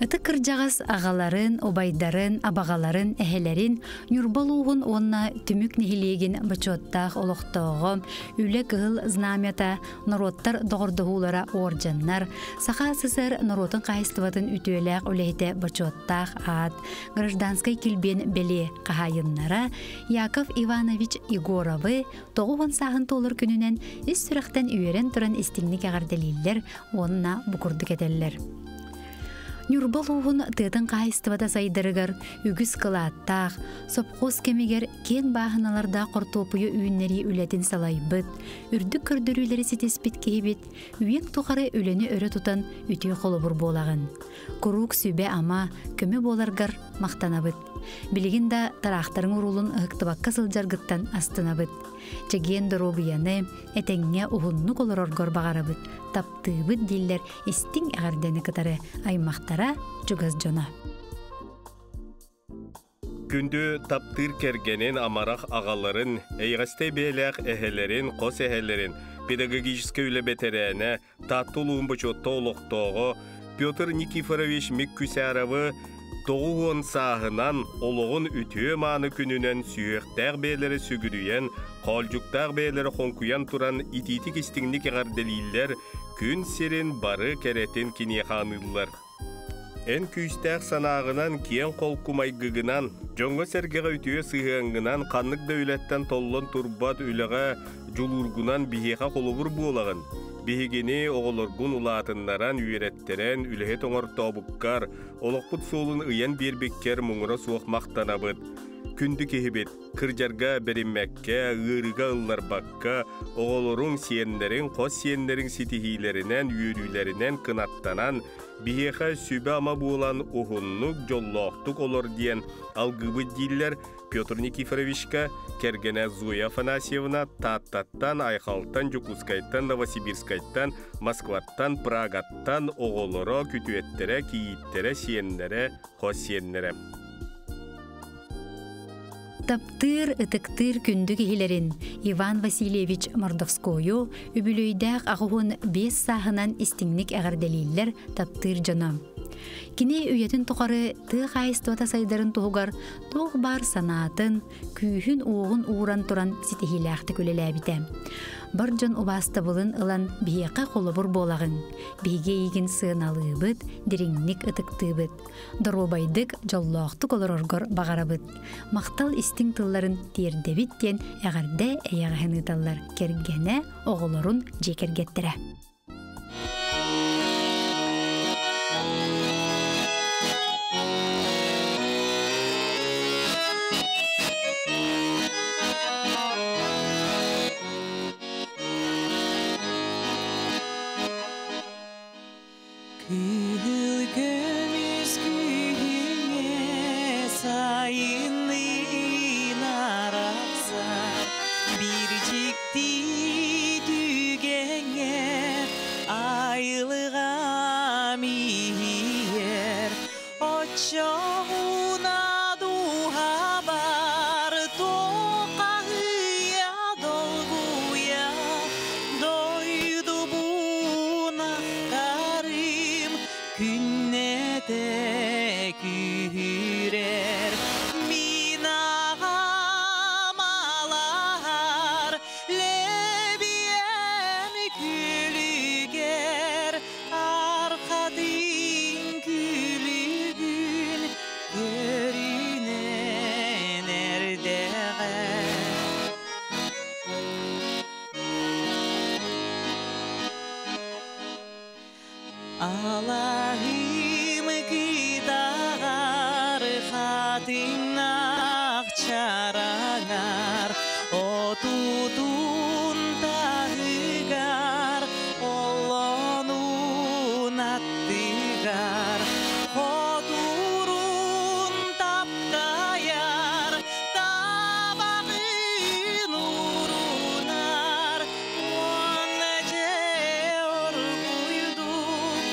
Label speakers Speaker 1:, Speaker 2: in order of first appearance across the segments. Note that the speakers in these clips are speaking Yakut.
Speaker 1: Ытык кырдьаҕас аҕаларын, убайдарын, абаҕаларын, эһэлэрин Ньурба улууһун уонна Түмүк нэһилиэгин бочуоттаах олохтооҕо, Үлэ Кыһыл Знамята, норуоттар доҕордоһуулара уордьаннар, Саха СССР норуотун хаһаайыстыбатын үтүөлээх үлэһитэ бочуоттаах аат, гражданскай килбиэн бэлиэ хаһаайыннара Яков Иванович Егоровы 90 сааһын туолар күнүнэн ис сүрэхтэн үөрэн туран истиҥник эҕэрдэлииллэр уонна бу курдук этэллэр. Ньурба улууһун тыатын хаһаайыстыбата сайдарыгар үгүс кылааттаах, сопхуос кэмигэр киэҥ бааһыналардаах хортуоппуйу үүннэрии үлэтин салайбыт, үрдүк көрдөрүүлэри ситиспит киһибит үйэҥ тухары үлэни өрө тутан үтүө холобур буолаҕын. Куруук сүбэ-ама, көмө буоларгар махтанабыт. Билигин да тыраахтарыҥ уруулун ыһыктыбакка сылдьаргыттан астынабыт. Чэгиэн доруобуйаны, этэҥҥэ уһуннук олороргор баҕарабыт, таптыыбыт дииллэр истиҥ эҕэрдэни кытары аймахтара, чугас дьоно.
Speaker 2: Күндү таптыыр кэргэнин, амарах аҕаларын, эйэҕэстэй бэйэлээх эһэлэрин, хос эһэлэрин, педагогическай үлэ бэтэрээнэ, Таатта улууһун бочуотта олохтооҕо Петр Никифорович Миккүсяровы 90 сааһынан олоҕун үтүө-мааны күнүнэн сүһүөхтээх бэйэлэрэ сүгүрүйэн, хоолдьуктаах бэйэлэрэ хоҥкуйан туран итиитик-истиҥник эҕэрдэлииллэр, күн сирин бары кэрэтин киниэхэ аныыллар. Эн күүстээх санааҕынан, киэҥ холку майгыгынан, дьоҥҥо-сэргэҕэ үтүө сыһыаҥҥынан ханнык да үлэттэн толлон турбат үлэҕэ дьулуургунан биһиэхэ холобур буолаҕын. Биһигини оҕолоргун улаатыннаран, үөрэттэрэн, үлэһит оҥортообуккар, олохпут суолун ыйан биэрбиккэр муҥура суох махтанабыт. Күндү киһибит, кырдьарга бэриммэккэ, ыарыыга ылларбакка, оҕолоруҥ, сиэннэриҥ, хос сиэннэриҥ ситиһиилэринэн, үөрүүлэринэн кынаттанан, биһиэхэ сүбэ-ама буолан уһуннук, дьоллоохтук олор диэн алгыыбыт дииллэр Петр Никифоровичка, кэргэнэ Зоя Афанасьевна Тааттаттан, Айхалтан, Дьокуускайтан, Новосибирскайтан, Москваттан, Прагаттан оҕолоро, күтүөттэрэ, кийииттэрэ, сиэннэрэ, хос сиэннэрэ.
Speaker 1: Таптыыр, ытыктыыр күндү киһилэрин Иван Васильевич Мордовскойу үбүлүөйдээх 85 сааһынан истиҥник эҕэрдэлииллэр таптыыр дьоно. Кини үйэтин тухары тыа хаһаайыстыбата сайдарын туһугар туох баар санаатын, күүһүн-уоҕун ууран туран ситиһиилээхтик үлэлээбитэ. Бар дьон убаастабылын ылан биһиэхэ холобур буолаҕыҥ. Биһиги эйигин сыаналыыбыт, дириҥник ытыктыыбыт. Доруобайдык, дьоллоохтук олороргор баҕарабыт. Махтал истиҥ тылларын тиэрдэбит диэн эҕэрдэ эйэҕэһин ыыталлар кэргэнэ, оҕолорун дьиэ кэргэттэрэ.
Speaker 3: Кыһыл көмүс күһүҥҥэ сайынныын арахсар биир дьикти түгэҥҥэ айылҕам иһийэр оччоҕуна дууһабар туоххаһыйа долгуйа дойдубун ахтарым күннэтэ күүһүрэр мин аҕам алаһар лэбиэм күлүгэр архатын күлүгүн көрүнэн эрдэҕэ. Алаһым кытаҕар хатыҥнаах чараҥар отутун таһыгар оллонун аттыгар хотурун таптайар табаҕын урунар уонна дьэ оргуйдук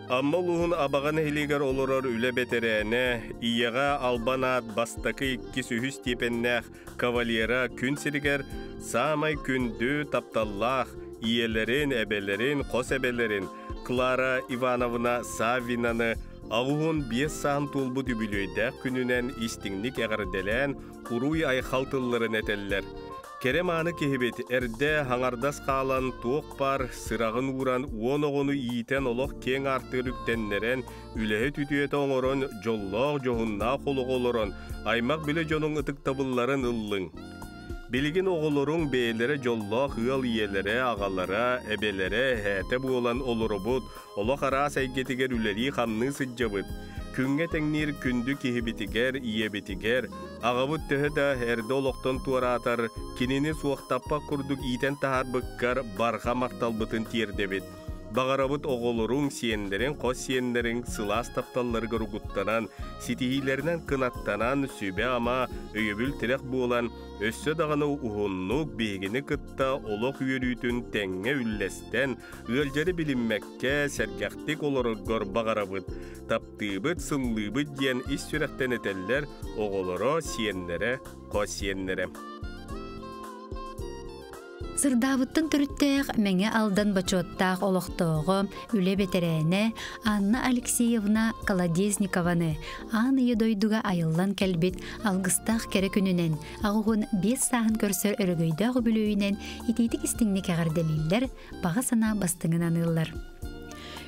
Speaker 2: Амма улууһун Абаҕа нэһилиэгэр олорор үлэ бэтэрээнэ, ийэҕэ албан аат бастакы иккис үһүс степеннээх кавалера күн сиригэр саамай күндү, тапталлаах ийэлэрин, эбэлэрин, хос эбэлэрин Клара Ивановна Саввинаны 85 саан туолбут үбүлүөйдээх күнүнэн истиҥник эҕэрдэлээн, уруй-айхал тылларын этэллэр. Кэрэ-мааны киһибит эрдэ аҥардас хаалан туох баар сыраҕын ууран 10 оҕону иитэн олох киэҥ аартыгар үктэннэрэн, үлэһит үтүөтэ оҥорон, дьоллоох, дьоһуннаах олоҕу олорон, аймах-билэ дьонуҥ ытыктабылларын ыллыҥ. Билигин оҕолоруҥ бэйэлэрэ дьоллоох ыал ийэлэрэ, аҕалара, эбэлэрэ, эһээтэ буолан олоробут, олох араас эйгэтигэр үлэлии-хамныы сылдьабыт. Күҥҥэ тэҥниир күндү киһибитигэр, ийэбитигэр, аҕабыт төһө да эрдэ олохтон туораатар, кинини суохтаппат курдук иитэн таһаарбыккар барҕа махталбытын тиэрдэбит. Баҕарабыт оҕолоруҥ, сиэннэриҥ, хос сиэннэриҥ сылаас тапталларыгар угуттанан, ситиһиилэринэн кынаттанан, сүбэ-ама, өйөбүл-тирэх буолан, өссө даҕаны уһуннук биһигини кытта олох үөрүүтүн тэҥҥэ үллэстэн, ыалдьары билиммэккэ, сэргэхтик олороргор баҕарабыт. Таптыыбыт, сыллыыбыт диэн ис сүрэхтэн этэллэр оҕолоро, сиэннэрэ, хос сиэннэрэ.
Speaker 1: Сырдаабыттан төрүттээх Мэҥэ Алдан бочуоттаах олохтооҕо, үлэ бэтэрээнэ Анна Алексеевна Колодезникованы аан ийэ дойдуга айыллан кэлбит алгыстаах кэрэ күнүнэн 85 сааһын көрсөр өрөгөйдөөх үбүлүөйүнэн итиитик истиҥник эҕэрдэлииллэр, баҕа санаа бастыҥын аныыллар.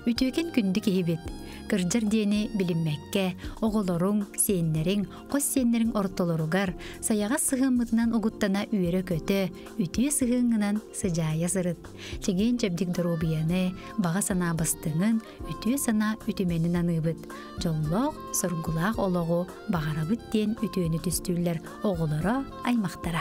Speaker 1: Үтүөкэн күндү киһибит, кырдьар диэни билиммэккэ, оҕолоруҥ, сиэннэриҥ, хос сиэннэриҥ ортолоругар сайаҕас сыһыаммытынан угуттана үөрэ-көтө, үтүө сыһыаҥҥынан сыдьаайа сырыт. Чэгиэн-чэбдик доруобуйаны, баҕа санаа бастыҥын, үтүө санаа үтүмэнин аныыбыт. Дьоллоох, соргулаах олоҕу баҕарабыт диэн үтүөнү түстүүллэр оҕолоро, аймахтара.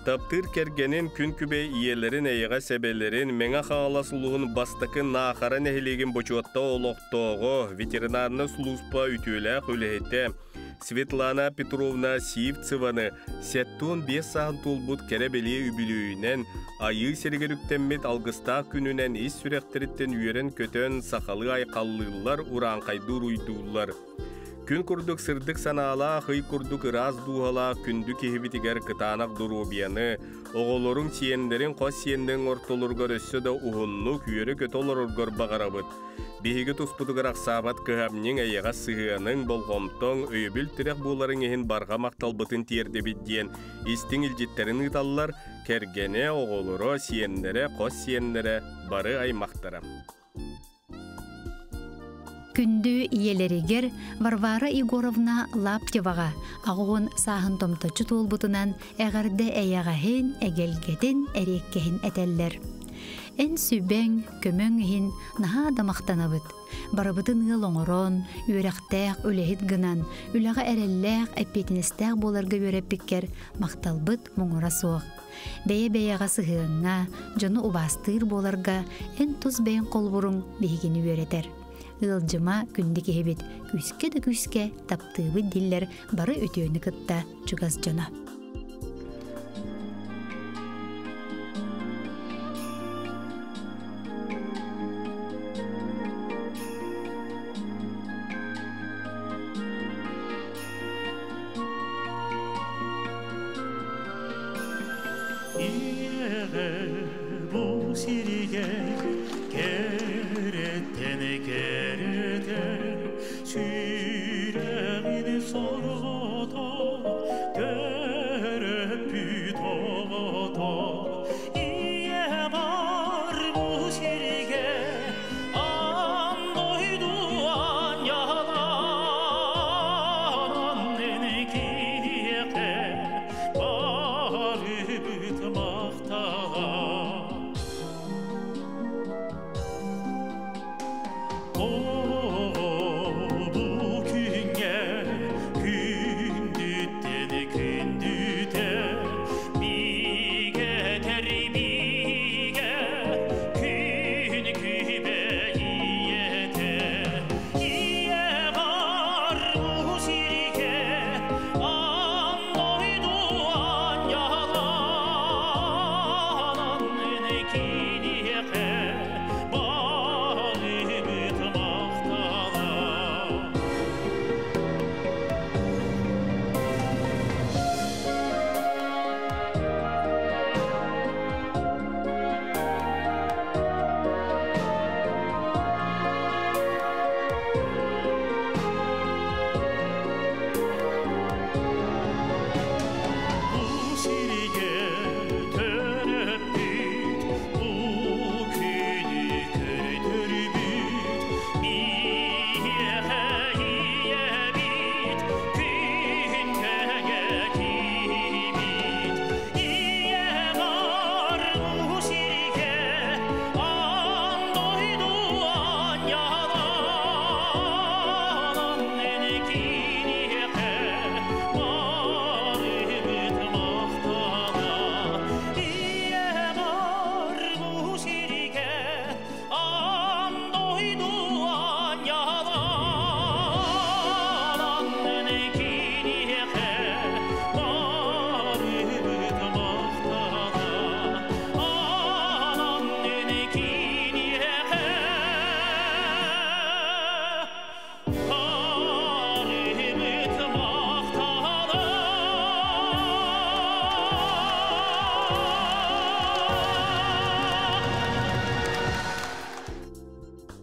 Speaker 2: Таптыыр кэргэнин күн күбэй ийэлэрин эйэҕэс эбэлэрин Мэҥэ Хаҥалас улууһун бастакы Наахара нэһилиэгин бочуотта олохтооҕо, ветеринарнай сулууспа үтүөлээх үлэһитэ Светлана Петровна Сивцеваны 75 сааһын туолбут кэрэ-бэлиэ үбүлүөйүнэн Айыы сиригэр үктэммит алгыстаах күнүнэн ис сүрэхтэриттэн үөрэн-көтөн сахалыы айхаллыыллар, урааҥхайдыы уруйдууллар. Күн курдук сырдык санаалаах, ый курдук ыраас дууһалаах күндү киһибитигэр кытаанах доруобуйаны, оҕолоруҥ, сиэннэриҥ, хос сиэннэриҥ ортолоругар өссө да уһуннук, үөрэ-көтө олороргор баҕарабыт. Биһиги туспутугар ахсаабат кыһамньыҥ, эйэҕэс сыһыаныҥ, болҕомтоҥ, өйөбүл-тирэх буоларыҥ иһин барҕа махталбытын тиэрдэбит диэн истиҥ илдьиттэрин ыыталлар кэргэнэ, оҕолоро, сиэннэрэ, хос сиэннэрэ, бары аймахтара.
Speaker 1: Күндү ийэлэригэр Варвара Егоровна Лаптеваҕа 80 сааһын томточчу туолбутунан эҕэрдэ эйэҕэһин, эгэлгэтин, эриэккэһин этэллэр. Эн сүбэҥ, көмөҥ иһин наһаа да махтанабыт. Барыбытын ыал оҥорон, үөрэхтээх, үлэһит гынан, үлэҕэ эрэллээх, эппиэтинэстээх буоларга үөрэппиккэр махталбыт муҥура суох. Бэйэ-бэйэҕэ сыһыаҥҥа, дьону убаастыыр буоларга эн тус бэйэҥ холобуруҥ биһигини үөрэтэр. Ыалдьыма күндү киһибит, күүскэ да күүскэ таптыыбыт дииллэр бары үтүөнү кытта чугас дьоно.
Speaker 4: Ийэҕэ бу сиригэр кэрэттэн кэрэтэ сүрэҕин сорҕото төрөппүт оҕото ийэ бар бу сиргэ аан дойду аанньалаан киһиэхэ барыбыт махтала.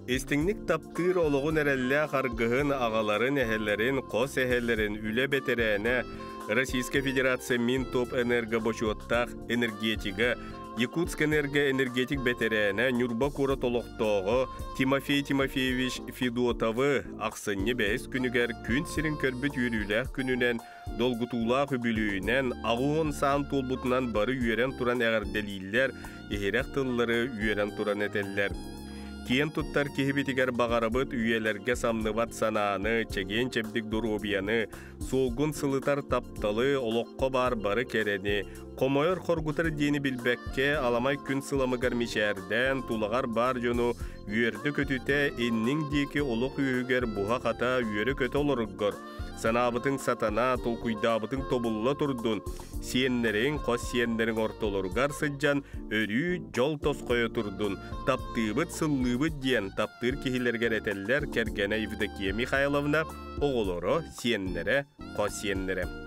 Speaker 2: Истиҥник таптыыр олоҕун эрэллээх аргыһын, аҕаларын, эһэлэрин, хос эһэлэрин, үлэ бэтэрээнэ, Российскай Федерация Минтопэнерго бочуоттаах энергетига, Якутскэнерго энергетик бэтэрээнэ, Ньурба куорат олохтооҕо Тимофей Тимофеевич Федотовы ахсынньы бэһис күнүгэр күн сирин көрбүт үөрүүлээх күнүнэн долгутуулаах үбүлүөйүнэн 80 саан туолбутунан бары үөрэн туран эҕэрдэлииллэр, иһирэх тыллары үөрэн туран этэллэр. Киэн туттар киһибитигэр баҕарабыт үйэлэргэ самныбат санааны, чэгиэн-чэбдик доруобуйаны, суолгун сылытар тапталы, олоххо баар бары кэрэни, хомойор-хоргутар диэни билбэккэ, аламай күн сыламыгар мичээрдээн, тулаҕар баар дьону үөрдэ-көтүтэ, инниҥ диэки олох үөһүгэр буһа-хата, үөрэ-көтө олороргор, санаабытыҥ сатана, толкуйдаабытыҥ тобулла турдун, сиэннэриҥ, хос сиэннэриҥ ортолоругар сылдьан өрүү дьол тосхойо турдун, таптыыбыт, сыллыыбыт диэн таптыыр киһилэригэр этэллэр кэргэнэ Евдокия Михайловна, оҕолоро, сиэннэрэ, хос сиэннэрэ.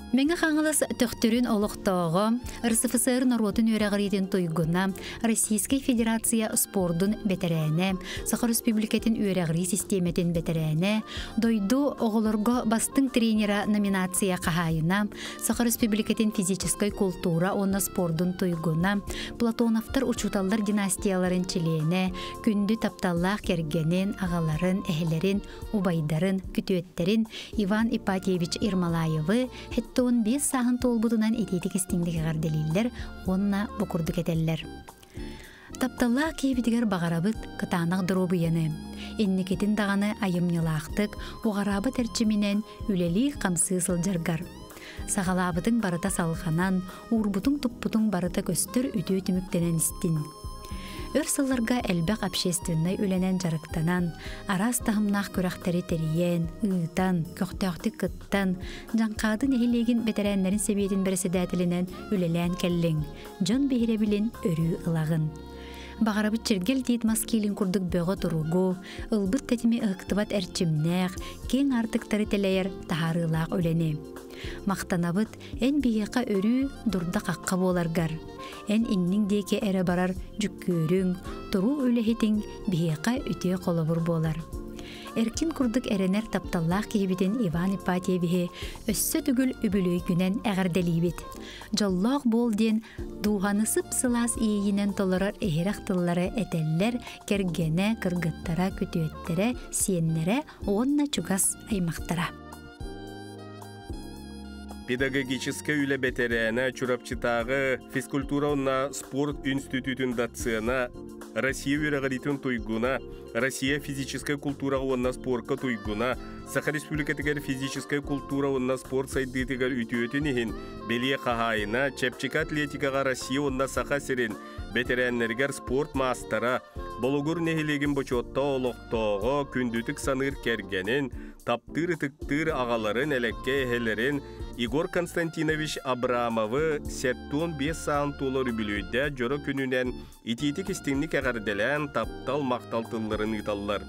Speaker 1: Мэҥэ Хаҥалас Төхтүрүн олохтооҕо, РСФСР норуотун үөрэҕириитин туйгуна, Российскай Федерация спордун бэтэрээнэ, Саха Республикатын үөрэҕирии систиэмэтин бэтэрээнэ, дойду оҕолорго бастыҥ тренера номинация хаһаайына, Саха Республикатын физическэй култуура уонна спордун туйгуна, Платоновтар учууталлар династияларын чилиэнэ, күндү тапталлаах кэргэнин, аҕаларын, эһэлэрин, убайдарын, күтүөттэрин Иван Ипатьевич Ермолаевы 75 сааһын туолбутунан итиитик истиҥник эҕэрдэлииллэр уонна бу курдук этэллэр. Тапталлаах киһибитигэр баҕарабыт кытаанах доруобуйаны, инникитин даҕаны айымньылаахтык, уҕараабат эрчиминэн үлэлии-хамсыы сылдьаргар. Саҕалаабытыҥ барыта салҕанан, уурбутуҥ-туппутуҥ барыта көстөр үтүө түмүктэнэн истин. Өр сылларга элбэх общественнай үлэнэн дьарыктанан, араас таһымнаах күрэхтэри тэрийэн, ыытан, көхтөөхтүк кыттан, Дьаҥхаады нэһилиэгин бэтэрээннэрин сэбиэтин бэрэссэдээтэлинэн үлэлээн кэллиҥ, дьон биһирэбилин өрүү ылаҕын. Баҕарабыт чиргэл тиит мас киилин курдук бөҕө туругу, ылбыт тэтими ыһыктыбат эрчимнээх, киэҥ аартыктары тэлэйэр таһаарыылаах үлэни. Махтанабыт эн биһиэхэ өрүү дурда-хахха буоларгар. Эн инниҥ диэки эрэ барар дьүккүөрүҥ, туруу үлэһитиҥ биһиэхэ үтүө холобур буолар. Эркин курдук эрэнэр тапталлаах киһибитин Иван Ипатьевиһи өссө төгүл үбүлүөйгүнэн эҕэрдэлиибит. Дьоллоох буол диэн дууһаны сып-сылаас иэйиинэн толорор иһирэх тыллары этэллэр кэргэнэ, кыргыттара, күтүөттэрэ, сиэннэрэ уонна чугас аймахтара.
Speaker 2: Педагогическай үлэ бэтэрээнэ Чурапчытааҕы физкультура уонна спорт институтун доцена, Россия үөрэҕириитин туйгуна, Россия физическэй култуураҕа уонна спорка туйгуна, Саха Республикатыгар физическэй култуура уонна спорт сайдыытыгар үтүөтүн иһин бэлиэ хаһаайына, чэпчэки атлетикаҕа Россия уонна Саха сирин бэтэрээннэригэр спорт маастара, Болугур нэһилиэгин бочуоттаах олохтооҕо, күндүтүк саныыр кэргэнин, таптыыр-ытыктыыр аҕаларын, элэккэ эһэлэрин Егор Константинович Абрамовы 75 саан туолар үбүлүөйдээх дьоро күнүнэн итиитик-истиҥник эҕэрдэлээн таптал-махтал тылларын ыыталлар.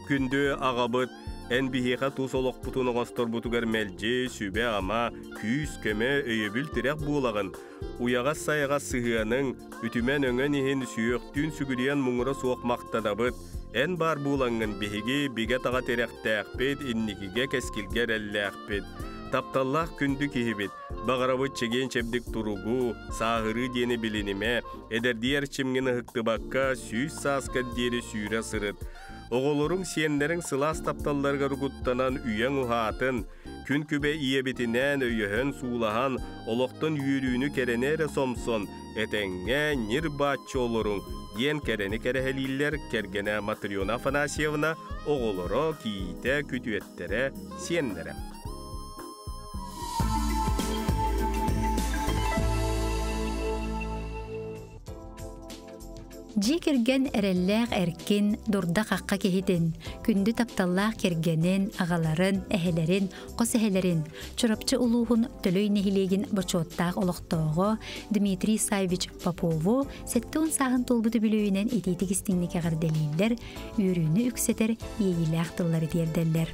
Speaker 2: Күндү аҕабыт, эн биһиэхэ тус олохпутун оҥосторбутугар мэлдьи сүбэ-ама, күүс-көмө, өйөбүл-тирэх буолаҕын. Уйаҕас-сайаҕас сыһыаныҥ, үтүмэн өҥөн иһин сүһүөхтүүн сүгүрүйэн муҥура суох махтанабыт. Эн баар буолаҥҥын биһиги бигэ-таҕа тирэхтээхпит, инникигэ кэскилгэ эрэллээхпит. Тапталлаах күндү киһибит, баҕарабыт чэгиэн-чэбдик туругу, сааһырыы диэни билинимэ, эдэрдии эрчимҥин ыһыктыбакка 100 сааскар диэри сүүрэ сырыт. Оҕолоруҥ, сиэннэриҥ сылаас тапталларыгар угуттанан үйэҥ уһаатын, Күн күбэ ийэбитинээн өйөһөн суулаһан, олохтон үөрүүнү кэрэни эрэ сомсон, этэҥҥэ ньир-бааччы олоруҥ, диэн кэрэни кэрэһэлииллэр кэргэнэ Матрена Афанасьевна, оҕолоро, кийиитэ, күтүөттэрэ, сиэннэрэ.
Speaker 1: Дьиэ кэргэн эрэллээх эркин, дурда-хахха киһитин, күндү тапталлаах кэргэнин, аҕаларын, эһэлэрин, хос эһэлэрин, Чурапчы улууһун Төлөй нэһилиэгин бочуоттаах олохтооҕо Дмитрий Саввич Попову 70 сааһын туолбут үбүлүөйүнэн итиитик истиҥник эҕэрдэлииллэр, үөрүүнү үксэтэр иэйиилээх тыллары тиэрдэллэр.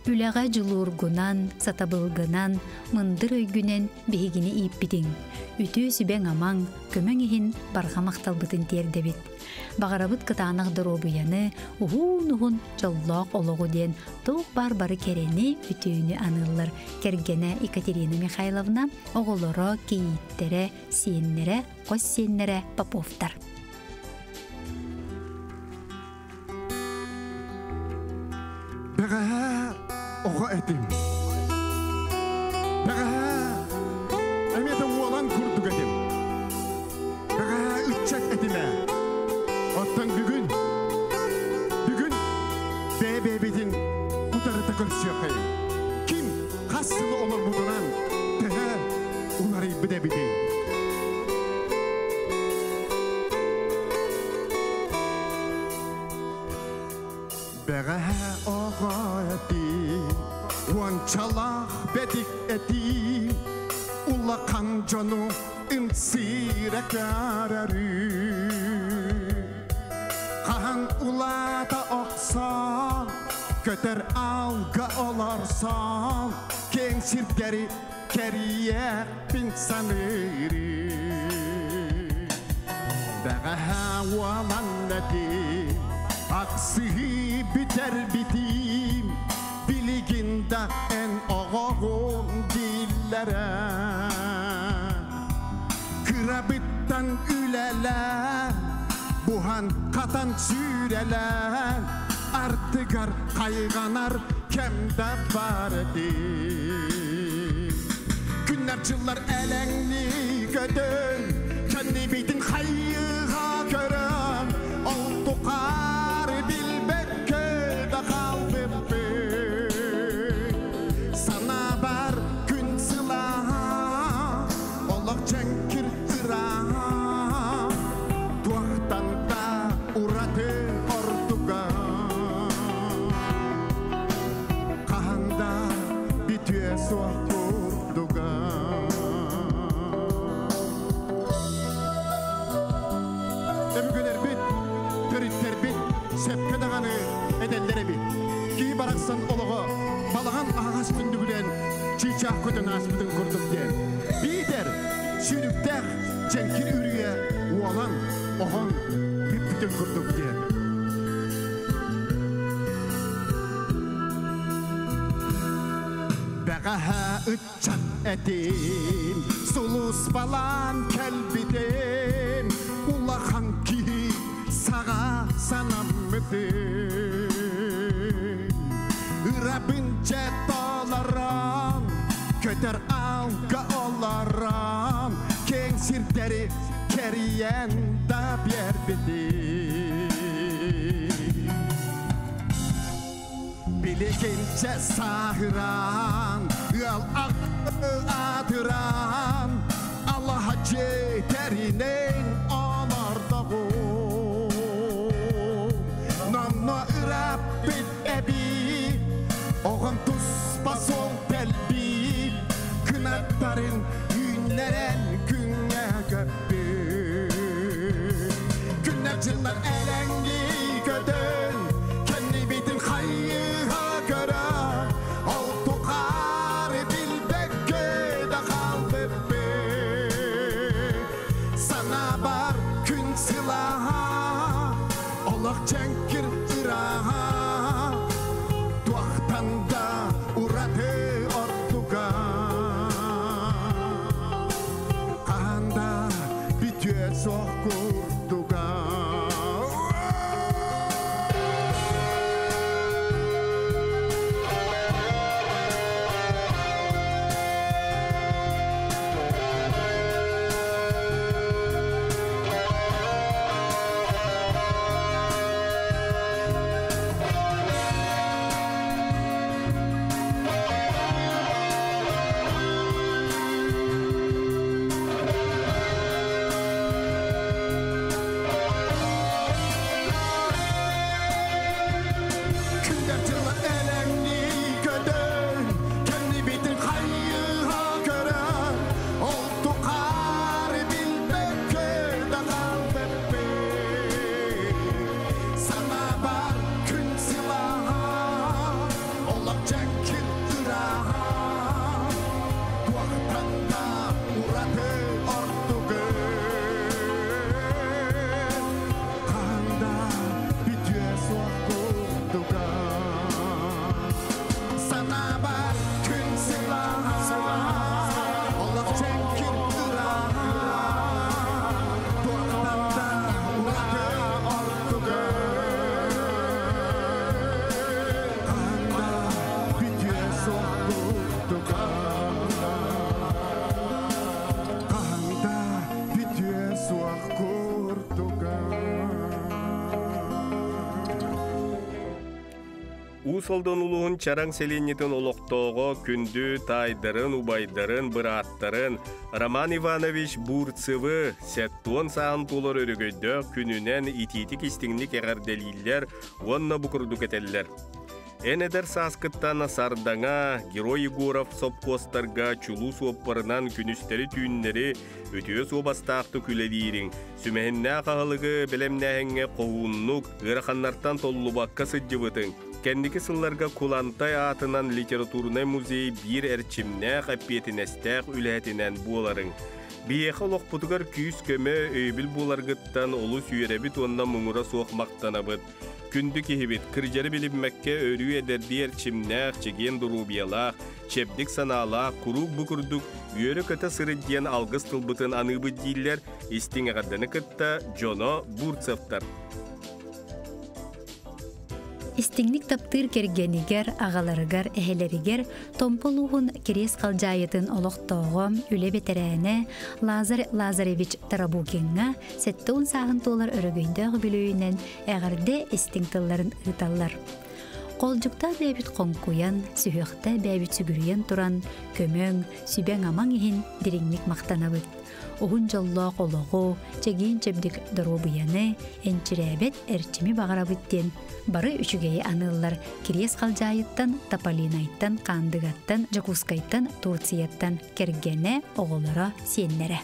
Speaker 1: Үлэҕэ дьулуургунан, сатабылгынан, мындыр өйгүнэн биһигини ииппитиҥ. Үтүө сүбэҥ-амаҥ, көмөҥ иһин барҕа махталбытын тиэрдэбит. Баҕарабыт кытаанах доруобуйаны, уһуун-уһун дьоллоох олоҕу диэн туох баар бары кэрэни, үтүөнү аныыллар кэргэнэ Екатерина Михайловна, оҕолоро, кийииттэрэ, сиэннэрэ, хос сиэннэрэ Поповтар.
Speaker 5: Бэҕэһээ оҕо этим. Бэҕэһээ эмиэ да уолан курдук этим. Бэҕэһээ ыччат этим ээ. Оттон бүгүн, бүгүн бэйэ-бэйэбитин утарыта көрсүөххэйиҥ. Ким хас сылы олорбутунан төһө уларыйбыт эбитий? Бэҕэһээ оҕо этим, уончалаах бэдик этим, улахан дьону ымсыыра көрөрүм. Хаһан улаата охсон, көтөр алга олорсон, киэҥ сирдэри кэрийиэхпин саныырым. Бэҕэһээ уолан этим, аксыһыы бүтэр битиим, билигин да эн оҕоҕун дииллэрэ. Кырабыттан үлэлээн, буһан хатан сүүрэлээн, ардыгар хайҕанар кэм да бар этим. Күннэр дьыллар элэҥнии көтөн, кэннибитин хайыыга көрөн, ол тухары билбэккэ да хаалбыппыт. Санаабар күн сылааһа, олох дьэҥкир ырааһа, туохтан да ураты ордуга. Хаһан да бүтүө суох курдуга. Өбүгэлэрбит, төрүттэрбит сөпкө даҕаны этэллэр эбит. Киһи барахсан олоҕо балаҕан аһаҕас түннүгүнэн чыычаах көтөн ааспытын курдук диэн. Биитэр сүүрүктээх чэҥкир үрүйэ уолан, оһон бүппүтүн курдук диэн. Бэҕэһээ ыччат этим, сулууспалаан кэлбитим, улахан киһи саҕа санаммытым. Ырабын дьэ толорон, көтөр алга олорон, киэҥ сирдэри кэрийэн да биэрбитим. Билигинчэ сааһыран, ыал аатыран, Аллаһа дьиэтэринэн олордоҕум. Номно ыраппыт эбит, оҕом туспа суол тэлбит, кынаттарын үүннэрэн күҥҥэ көппүт. Күннэр дьыллар элэҥнии көтөн, кэннибитин хайыһа көрөн, ол тухары билбэккэ да хаалбыппыт. Санаабар күн сылааһа, олох дьэҥкир ырааһа, туохтан да ураты ордуга. Хаһан да бүтүө суох курдуга.
Speaker 2: Уус Алдан улууһун Чараҥ сэлиэнньэтин олохтооҕо күндү таайдарын, убайдарын, бырааттарын Роман Иванович Бурцевы 70 сааһын туолар өрөгөйдөөх күнүнэн итиитик-истиҥник эҕэрдэлииллэр уонна бу курдук этэллэр. Эн эдэр сааскыттан Сардаҥа, Герой Егоров сопхуостарга чулуу суоппарынан күнүстэри-түүннэри үтүө суобастаахтык үлэлиириҥ, сүмэһиннээх аһылыгы бэлэмнээһиҥҥэ хоһууннук, ыараханнартан толлубакка сылдьыбытыҥ. Кэнники сылларга Кулантай аатынан литературнай музей биир эрчимнээх, эппиэтинэстээх үлэһитинэн буоларыҥ. Биһиэхэ олохпутугар күүс-көмө, өйөбүл буоларгыттан олус үөрэбит уонна муҥура суох махтанабыт. Күндү киһибит, кырдьары билиммэккэ өрүү эдэрдии эрчимнээх, чэгиэн доруобуйалаах, чэбдик санаалаах, куруук бу курдук үөрэ-көтө сырыт диэн алгыс тылбытын аныыбыт дииллэр истиҥ эҕэрдэни кытта дьоно Бурцевтар.
Speaker 1: Истиҥник таптыыр кэргэнигэр, аҕаларыгар, эһэлэригэр Томпо улууһун Кириэс Халдьаайытын олохтооҕо, үлэ бэтэрээнэ Лазарь Лазаревич Тарабукиҥҥа 70 сааһын туолар өрөгөйдөөх үбүлүөйүнэн эҕэрдэ истиҥ тылларын ыыталлар. Холдьуктаах бэйэбит хоҥкуйан, сүһүөхтээх бэйэбит сүгүрүйэн туран, көмөҥ, сүбэҥ-амаҥ иһин дириҥник махтанабыт. Уһун дьоллоох олоҕу, чэгиэн-чэбдик доруобуйаны, энчирээбэт эрчими баҕарабыт диэн бары үчүгэйи аныыллар Кириэс Халдьаайыттан, Тополинайтан, Хаандыгаттан, Дьокуускайтан, Турцияттан кэргэнэ, оҕолоро, сиэннэрэ.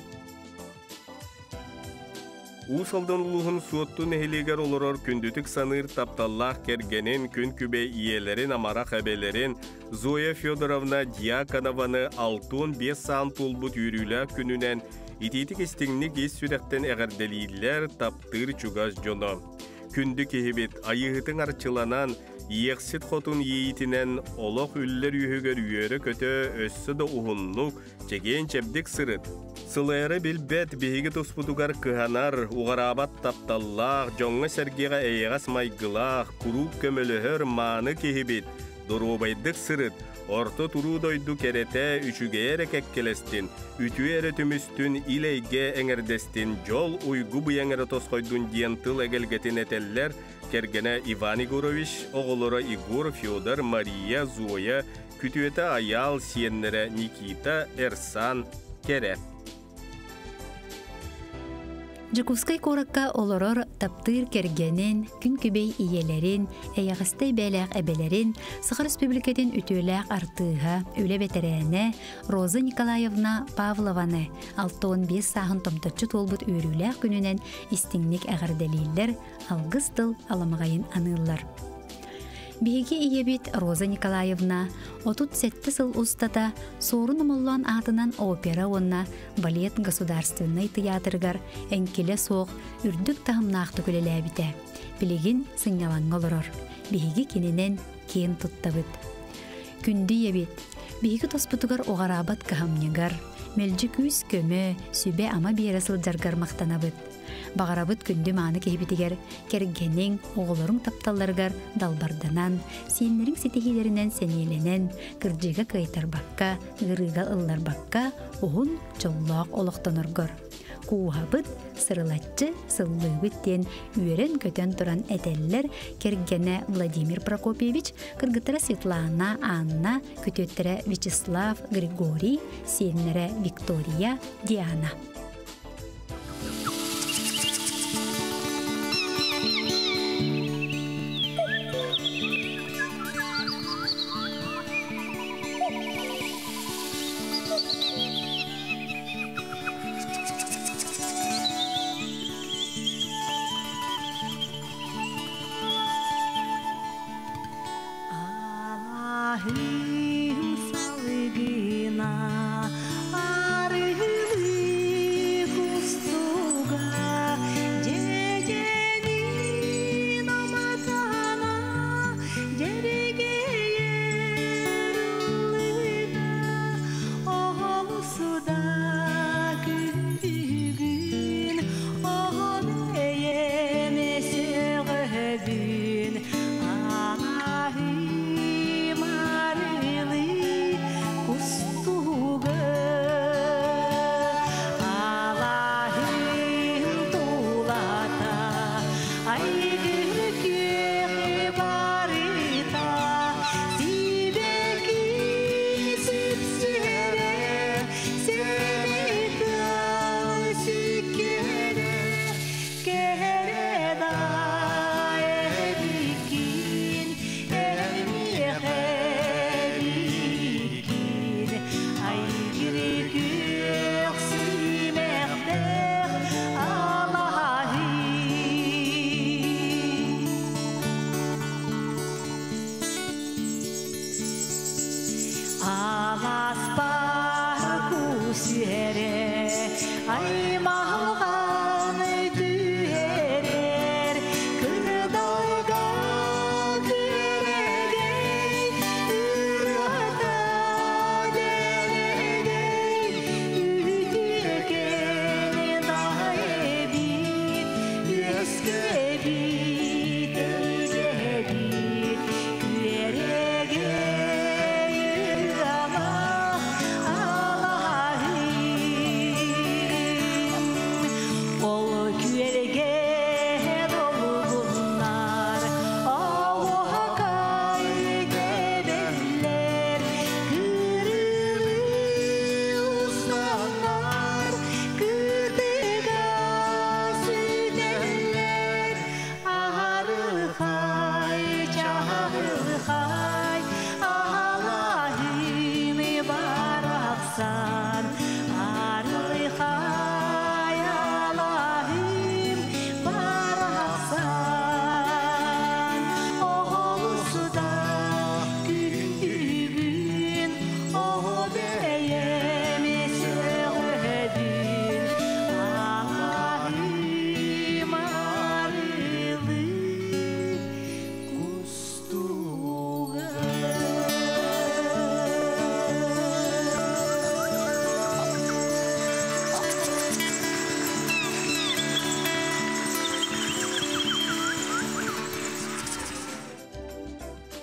Speaker 2: Уус Алдан улууһун Суотту нэһилиэгэр олорор күндүтүк саныыр тапталлаах кэргэнин, күн күбэй ийэлэрин, амарах эбэлэрин Зоя Федоровна Дьяконованы 65 саан туолбут үөрүүлээх күнүнэн итиитик-истиҥник ис сүрэхтэн эҕэрдэлииллэр, таптыыр чугас дьоно. Күндү киһибит айыыһытыҥ арчыланан, иэхсит хотун иэйиитинэн олох үллэр үөһүгэр үөрэ-көтө өссө да уһуннук, чэгиэн-чэбдик сырыт. Сылайары билбэт биһиги туспутугар кыһанар, уҕараабат тапталлаах, дьоҥҥо-сэргэҕэ эйэҕэс майгылаах, куруук көмөлөһөр мааны киһибит. Доруобайдык сырыт, орто туруу дойду кэрэтэ үчүгэйэ эрэ кэккэлэстин, үтүө эрэ түмүстүн, ил-эйгэ эҥэрдэстин, дьол уйгу быйаҥ эрэ тосхойдун диэн тыл эгэлгэтин этэллэр кэргэнэ Иван Егорович, оҕолоро Егор, Федор, Мария, Зоя, Күтүөтэ Айаал, сиэннэрэ Никита, Эрсан, Кэрэ.
Speaker 1: Дьокуускай куоракка олорор таптыыр кэргэнин, күн күбэй ийэлэрин, эйэҕэстэй бэйэлээх эбэлэрин, Саха Республикатын үтүөлээх артыыһа, үлэ бэтэрээнэ Роза Николаевна Павлованы 65 сааһын томточчу туолбут үөрүүлээх күнүнэн истиҥник эҕэрдэлииллэр, алгыс тыл аламаҕайын аныыллар. Биһиги ийэбит Роза Николаевна 37 сыл устата Суорун Омоллоон аатынан опера уонна балет государственнай тыйаатырыгар эҥкилэ суох үрдүк таһымнаахтык үлэлээбитэ. Билигин сынньалаҥҥа олорор. Биһиги кининэн киэн туттабыт. Күндү ийэбит, биһиги тоспутугар уҕараабат кыһамньыгар, мэлдьи күүс-көмө, сүбэ-ама биэрэ сылдьаргар махтанабыт. Баҕарабыт күндү мааны киһибитигэр кэргэниҥ, оҕолоруҥ тапталларыгар далбарданан, сиэннэриҥ ситиһиилэринэн сэниэлэнэн, кырдьыга кыайтарбакка, ыарыыга ылларбакка уһун дьоллоох олохтоноргор. Кууһабыт, сырылаччы, сыллыыбыт диэн үөрэн-көтөн туран этэллэр кэргэнэ Владимир Прокопьевич, кыргыттара Светлана, Анна, күтүөттэрэ Вячеслав, Григорий, сиэннэрэ Виктория, Диана.
Speaker 3: Алаһым салгына арыгылыыр.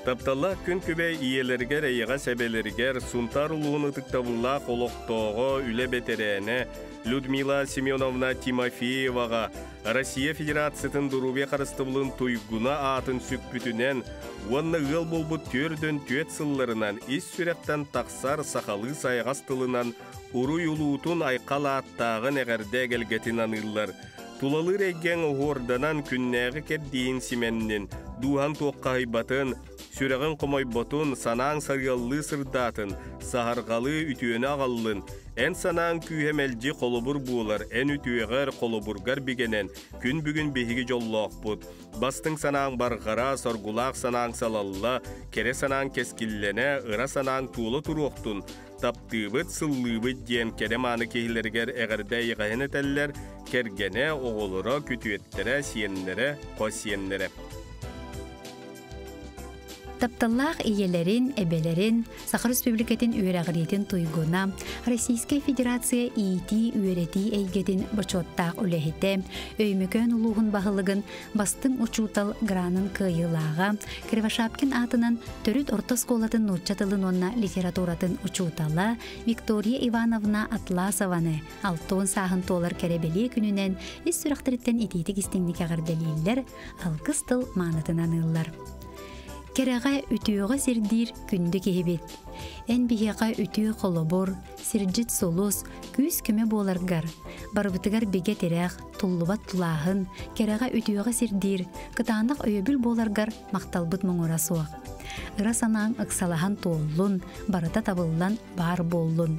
Speaker 2: Тапталлаах күн күбэй ийэлэригэр, эйэҕэс эбэлэригэр Сунтаар улууһун ытыктабыллаах олохтооҕо, үлэ бэтэрээнэ Людмила Семеновна Тимофееваҕа Россия Федерациятын доруобуйа харыстабылын туйгуна аатын сүкпүтүнэн уонна ыал буолбут 44 сылларынан ис сүрэхтэн тахсар сахалыы сайаҕас тылынан уруй улуутун айхал ааттааҕын эҕэрдэ эгэлгэтин аныыллар. Тулалыыр эйгэҥ оһуорданан күннээҕи кэрдиин симэннин, дууһаҥ туоххаһыйбатын, сүрэҕиҥ хомойботун, санааҥ сарыаллыы сырдаатын, саһарҕалыы үтүөнү аҕаллын, эн санааҥ күүһэ мэлдьи холобур буолар, эн үтүөҕэр, холобургар бигэнэн, күн бүгүн биһиги дьоллоохпут. Бастыҥ санааҥ барҕара, соргулаах санааҥ салалла, кэрэ санааҥ кэскиллэнэ, ыра санааҥ туола туруохтун, таптыыбыт, сыллыыбыт диэн кэрэ-мааны киһилэригэр эҕэрдэ эйэҕэһин этэллэр, кэргэнэ, оҕолоро, күтүөттэрэ, сиэннэрэ, хос сиэннэрэ.
Speaker 1: Тапталлаах ийэлэрин, эбэлэрин, Саха Республикатын үөрэҕириитин туйгуна, Российскай Федерация иитии-үөрэтии эйгэтин бочуоттаах үлэһитэ, Өймөкөөн улууһун баһылыгын бастыҥ учуутал гранын кыайыылааҕа, Кривошапкин аатынан төрүт орто оскуолатын нуучча тылын уонна литературатын учуутала Виктория Ивановна Атласованы 60 сааһын туолар кэрэ бэлиэ күнүнэн ис сүрэхтэриттэн итиитик истиҥник эҕэрдэлииллэр, алгыс тыл маанытын аныыллар. Кэрэҕэ үтүөҕэ сирдиир күндү киһибит. Эн биһиэхэ үтүө холобур, сирдьит сулус, күүс-көмө буоларгар, барыбытыгар бигэ тирэх, туллубат тулааһын, кэрэҕэ үтүөҕэ сирдиир, кытаанах өйөбүл буоларгар махталбыт муҥура суох. Ыра санааҥ ыксалаһан туоллун, барыта табыллан баар буоллун.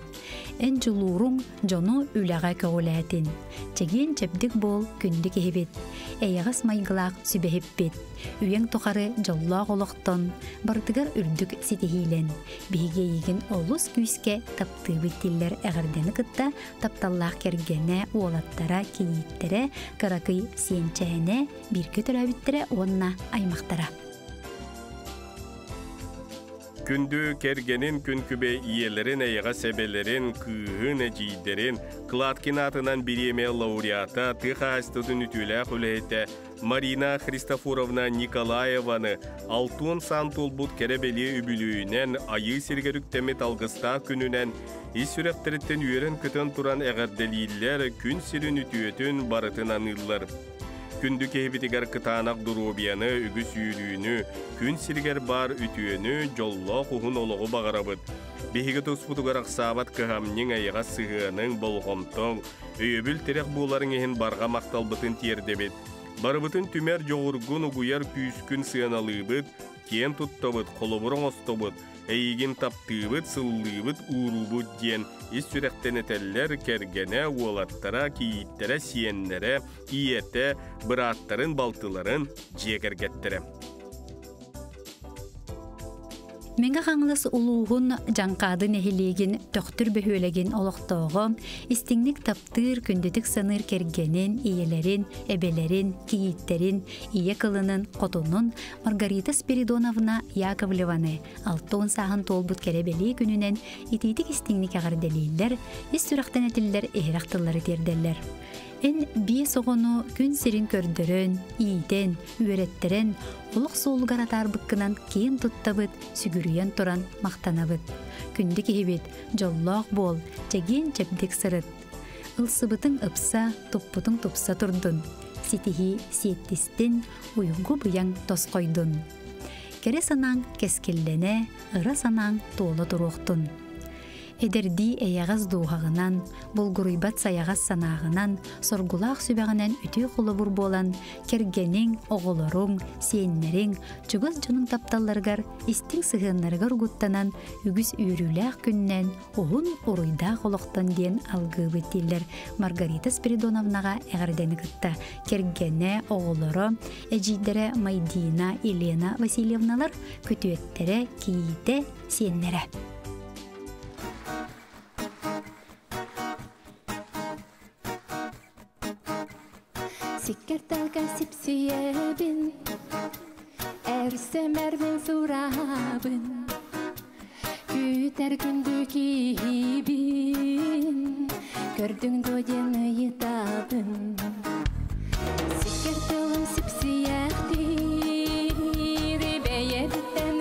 Speaker 1: Эн дьулууруҥ дьону үлэҕэ көҕүлээтин. Чэгиэн-чэбдик буол күндү киһибит, эйэҕэс майгылаах сүбэһиппит. Үйэҥ тухары дьоллоох олохтон, барытыгар үрдүк ситиһиилэн. Биһиги эйигин олус күүскэ таптыыбыт дииллэр эҕэрдэни кытта тапталлаах кэргэнэ, уолаттара, кийииттэрэ, кыракый сиэнчээнэ, бииргэ төрөөбүттэрэ уонна аймахтара.
Speaker 2: Күндү кэргэнин күн күбэй ийэлэрин, эйэҕэс эбэлэрин, кыыһын, эдьиийдэрин, Кладкин аатынан бириэмийэ лауреата, тыа хаһаайыстыбатын үтүөлээх үлэһитэ Марина Христофоровна Николаеваны алтуон саан туолбут кэрэ-бэлиэ үбүлүөйүнэн Айыы сиригэр үктэммит алгыстаах күнүнэн ис сүрэхтэриттэн үөрэн-көтөн туран эҕэрдэлииллэр, күн сирин үтүөтүн барытын аныыллар. Күндү киһибитигэр кытаанах доруобуйаны, үгүс үөрүүнү, күн сиригэр баар үтүөнү, дьоллоох уһун олоҕу баҕарабыт. Биһиги туспутугар ахсаабат кыһамньыҥ, эйэҕэс сыһыаныҥ, болҕомтоҥ, өйөбүл-тирэх буоларыҥ иһин барҕа махталбытын тиэрдэбит. Барыбытын түмэр дьоҕургун угуйар күүскүн сыаналыыбыт, киэн туттабыт, холобур оҥостобут, эйигин таптыыбыт, сыллыыбыт, ууруубут диэн ис сүрэхтэн этэллэр кэргэнэ, уолаттара, кийииттэрэ, сиэннэрэ, ийэтэ, бырааттарын, балтыларын, дьиэ кэргэттэрэ.
Speaker 1: Мэҥэ Хаҥалас улууһун Дьаҥхаады нэһилиэгин Төхтүр бөһүөлэгин олохтооҕо, истиҥник таптыыр, күндүтүк саныыр кэргэнин, ийэлэрин, эбэлэрин, кийииттэрин, ийэ кылынын, хотунун Маргарита Спиридоновна Яковлеваны 60 сааһын туолбут кэрэ бэлиэ күнүнэн итиитик истиҥник эҕэрдэлииллэр, ис сүрэхтэн этиллэр иһирэх тыллары тиэрдэллэр. Эн биэс оҕону күн сирин көрдөрөн, иитэн, үөрэттэрэн, олох суолугар атаарбыккынан киэн туттабыт, сүгүрүйэн туран махтанабыт. Күндү киһибит, дьоллоох буол, чэгиэн-чэбдик сырыт. Ылсыбытыҥ ыпса, туппутуҥ тупса турдун. Ситиһии сиэттистин, уйгу-быйаҥ тосхойдун. Кэрэ санааҥ кэскиллэнэ, ыра санааҥ туола туруохтун. Эдэрдии эйэҕэс дууһаҕынан, булгуруйбат сайаҕас санааҕынан, соргулаах сүбэҕинэн үтүө холобур буолан, кэргэниҥ, оҕолоруҥ, сиэннэриҥ, чугас дьонуҥ тапталларыгар, истиҥ сыһыаннарыгар угуттанан, үгүс үөрүүлээх күннэн, уһун уруйдаах олохтон диэн алгыыбыт дииллэр Маргарита Спиридоновнаҕа эҕэрдэни кытта кэргэнэ, оҕолоро, эдьиийдэрэ Майдина, Елена Васильевналар, күтүөттэрэ, кийиитэ, сиэннэрэ.
Speaker 6: Сиккэр тылга сипсийэбин, Эр-сэмэрбин сурабын, Күүтэр күндү киһибин, Көрдүҥ дуо диэн ыйытабын. Сиккэр тылым сипсийэхтиир, Бэйэбиттэн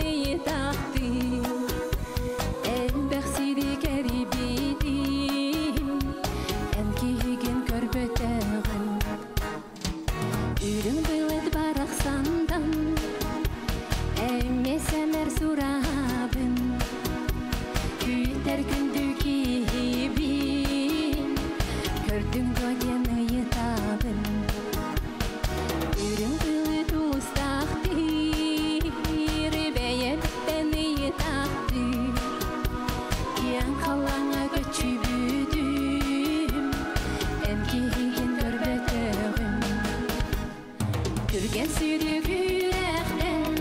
Speaker 6: Түргэн сүүрүк үрэхтэн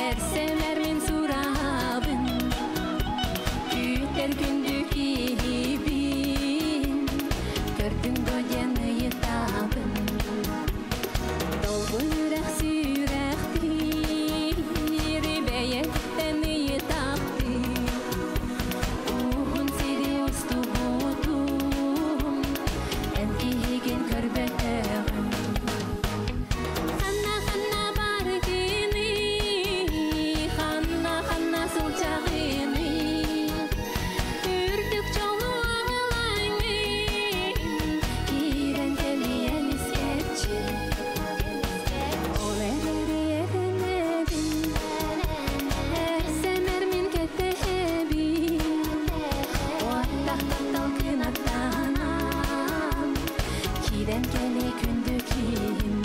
Speaker 6: Эр-сэмэр мин сураһабын Күүтэр күндү киһибин Көрдүҥ дуо диэн ыйытабын Долгун үрэх сүрэхтиир Бэйэттэн ыйытахтыыр Уһун сири устубутум Эн киһигин көрбөтөҕүм Ханна ханна баргыный Ханна ханна сылдьаҕыный Үрдүк дьолу аҕалаҥын Киирэн кэлиэн искэччи Ол эрээри эрэнэбин Эр-сэмэр мин кэтэһэбин Уоттаах таптал кынаттанан Киирэн кэлиэ күндү киһим.